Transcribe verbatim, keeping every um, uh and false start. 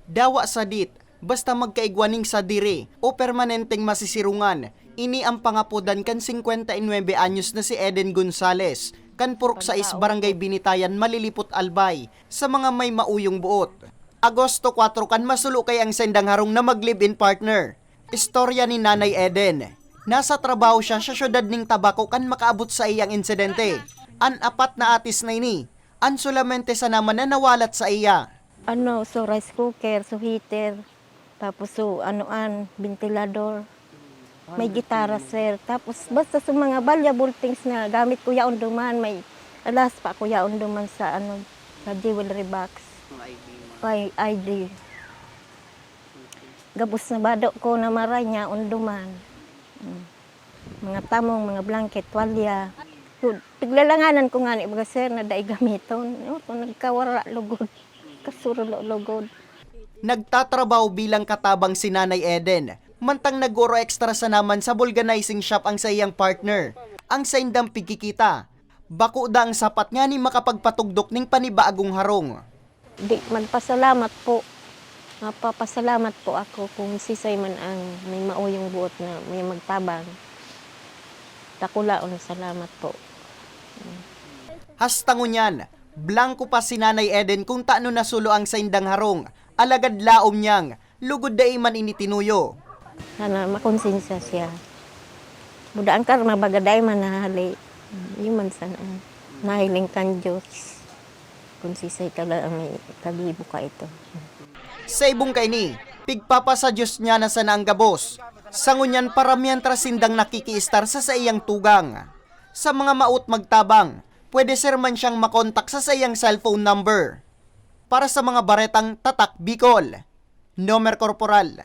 Dawa sadit, basta magkaigwa ning sadiri o permanenteng masisirungan, ini ang pangapodan kan singkwenta y nuebe anyos na si Eden Gonzales, kan Purok sais, Barangay Binitayan, Malilipot, Albay, sa mga may mauyong buot. Agosto kwatro kan masulo kay ang saindang harong na mag-live-in partner. Istorya ni Nanay Eden. Nasa trabaho siya sa siyudad ning Tabaco kan makaabot sa iyang insidente. An apat na atis na ini, an solamente sana man na nawalat sa iya. Ano, so rice cooker, so heater, tapos so ano an, ventilador. May gitara, sir. Tapos basta sa mga valuable things na gamit ko yaon duman, may alas pa ko yaon duman sa ano, sa jewelry box. Ang I D mo. Ay, I D. Gabos na bado ko na maray niya, unduman. Mm. Mga tamong, mga blanket, tuwalya. Hu- Piglalanganan ko nga ni baga, sir, na dai gamiton. Oh, kung nagkawara, lugod. Kasurulo, lugod. Nagtatrabaho bilang katabang si Nanay Eden, mantang nag-oro extra sa naman sa vulcanizing shop ang saiyang partner. Ang saindang pigkikita, bako da ang sapat ngani makapagpatugdok ning panibagong harong. Di, magpasalamat po. Mapapasalamat po ako kung sisay man ang may mauyong buot na may magtabang. Dakulaon salamat po. Hasta ngunyan, blangko pa si Nanay Eden kung tano nasulo ang saindang harong, alagad laom niyang lugod dai man ini tinuyo. Sana makonsensya siya. Buda ang karma baga dai man nahali. Yun man sana ang nahiling kan Diyos. Kung sisay ka lang ang may kagibo ka ito. Sa ibong kaini, pigpapasa Diyos niya na sana ang gabos. Sa ngunyan para mientras sindang nakikiistar sa saiyang tugang. Sa mga maot magtabang, pwede sir man siyang makontak sa saiyang cellphone number. Para sa mga baretang Tatak Bicol, Nomer Corporal.